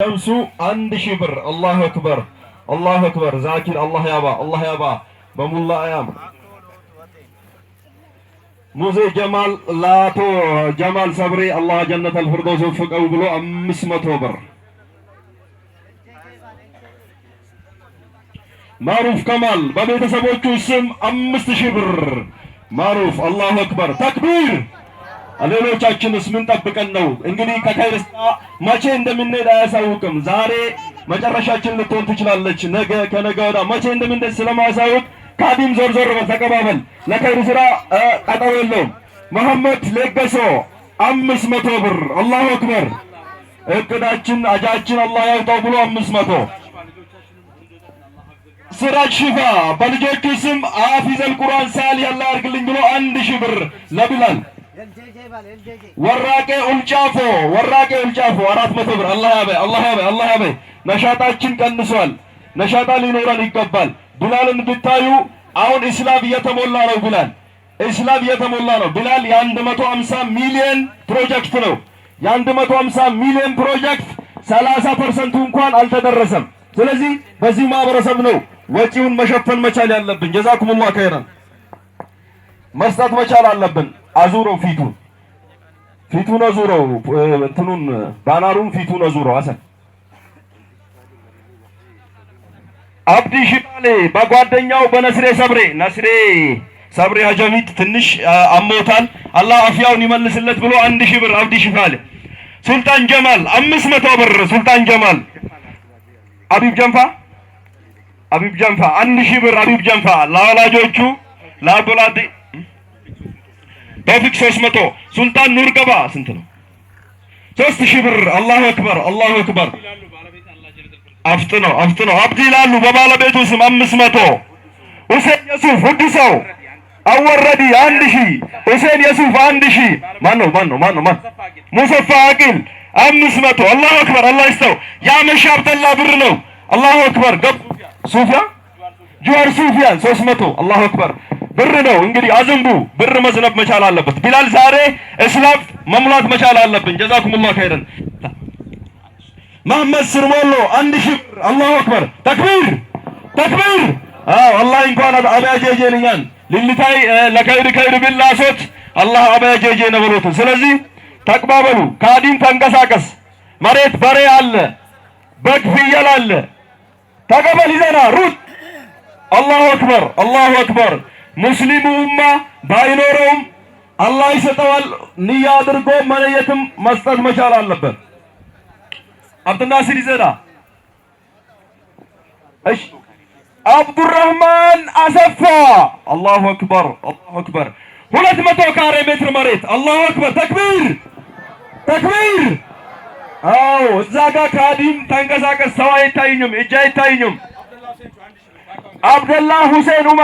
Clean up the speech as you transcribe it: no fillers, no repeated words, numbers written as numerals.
ሸምሱ 1000 ብር። አላሁ አክበር፣ አላሁ አክበር። ዛኪር አላህ ያባ፣ አላህ ያባ በሙላ አያም ሙዜ ጀማል ላቶ ጀማል ሰብሬ አላህ ጀነተል ፊርደውስ ወፍቀው ብሎ 500 ብር። ማሩፍ ከማል በቤተሰቦቹ ስም 5000 ብር። ማሩፍ፣ አላሁ አክበር፣ ተክቢር። ሌሎቻችንስ ምን ጠብቀን ነው? እንግዲህ ከኸይር ስራ መቼ እንደምንሄድ አያሳውቅም። ዛሬ መጨረሻችን ልትሆን ትችላለች። ነገ ከነገ ወዲያ መቼ እንደምንሄድ ስለማያሳውቅ ካዲም ዞር ዞር በል ተቀባበል። ለኸይር ስራ ቀጠሮ የለውም። መሐመድ ለገሶ 500 ብር። አላሁ አክበር። እቅዳችን አጃችን አላህ ያውጣው ብሎ 500። ሲራጅ ሽፋ በልጆቹ ስም አፊዘል ቁርአን ሳል ያላ አድርግልኝ ብሎ 1000 ብር ለቢላል። ወራቄ ኡልጫፎ፣ ወራቄ ኡልጫፎ 400 ብር። አላህ ያበይ፣ አላህ ያበይ፣ አላህ ያበይ። ነሻጣችን ቀንሷል። ነሻጣ ሊኖረን ይገባል። ቢላልን ብታዩ አሁን እስላም እየተሞላ ነው። ቢላል እስላም እየተሞላ ነው። ቢላል የ150 ሚሊዮን ፕሮጀክት ነው። የ150 ሚሊዮን ፕሮጀክት 30% ኡ እንኳን አልተደረሰም። ስለዚህ በዚህ ማህበረሰብ ነው ወጪውን መሸፈን መቻል ያለብን። ጀዛኩሙላህ ኸይረን መስጠት መቻል አለብን። አዙረው ፊቱን፣ ፊቱን አዙረው፣ እንትኑን ባናሩን ፊቱን አዙረው። አሰን አብዲ ሽባሌ በጓደኛው በነስሬ ሰብሬ፣ ነስሬ ሰብሬ ሀጀሚት ትንሽ አሞታል። አላህ አፍያውን ይመልስለት ብሎ 1000 ብር አብዲ ሽባሌ። ሱልጣን ጀማል 500 ብር። ሱልጣን ጀማል። አቢብ ጀንፋ፣ አቢብ ጀንፋ 1000 ብር። አቢብ ጀንፋ ለወላጆቹ ለአብዱላዲ ተውፊቅ 300። ሱልጣን ኑር ገባ ስንት ነው? 3000 ብር። አላሁ አክበር፣ አላሁ አክበር። አፍጥነው፣ አፍጥነው። አብዲ ይላሉ በባለቤቱ ስም 500። ሁሴን የሱፍ ውድ ሰው አወረዲ 1000። ሁሴን የሱፍ 1000። ማን ነው? ማን ነው? ማን ነው? ማን? ሙሰፋ አቂል 500። አላሁ አክበር፣ አላህ ይስጠው። ያመሻ አብደላ ብር ነው። አላሁ አክበር። ገብ ሱፊያ ጁዋር ሱፊያን 300። አላሁ አክበር፣ ብር ነው። እንግዲህ አዝንቡ፣ ብር መዝነብ መቻል አለበት። ቢላል ዛሬ እስላም መሙላት መቻል አለብን። ጀዛኩሙላህ ኸይረን። መሐመድ ስርሞሎ 1000 ብር። አላሁ አክበር፣ ተክቢር፣ ተክቢር። አዎ፣ አላህ እንኳን አበያጀጀ ልኛን ልልታይ ለኸይር ኸይር ቢላሶት አላህ አበያጀጀ ነው ብሎት። ስለዚህ ተቅባበሉ። ካዲም ተንቀሳቀስ። መሬት በሬ አለ፣ በግ ፍየል አለ። ተቀበል ይዘና ሩጥ። አላሁ አክበር፣ አላሁ አክበር። ሙስሊሙ ኡማ ባይኖረውም አላህ ይሰጠዋል። ንያ አድርጎ መለየትም መስጠት መቻል አለበት። አብዱናስር ይዘና። እሺ፣ አብዱራህማን አሰፋ፣ አላሁ አክበር፣ አላሁ አክበር። 200 ካሬ ሜትር መሬት። አላሁ አክበር፣ ተክቢር፣ ተክቢር። አዎ፣ እዛ ጋር ካዲም ተንቀሳቀስ። ሰው አይታይኝም፣ እጅ አይታይኝም። አብደላ ሁሴን ኡመር።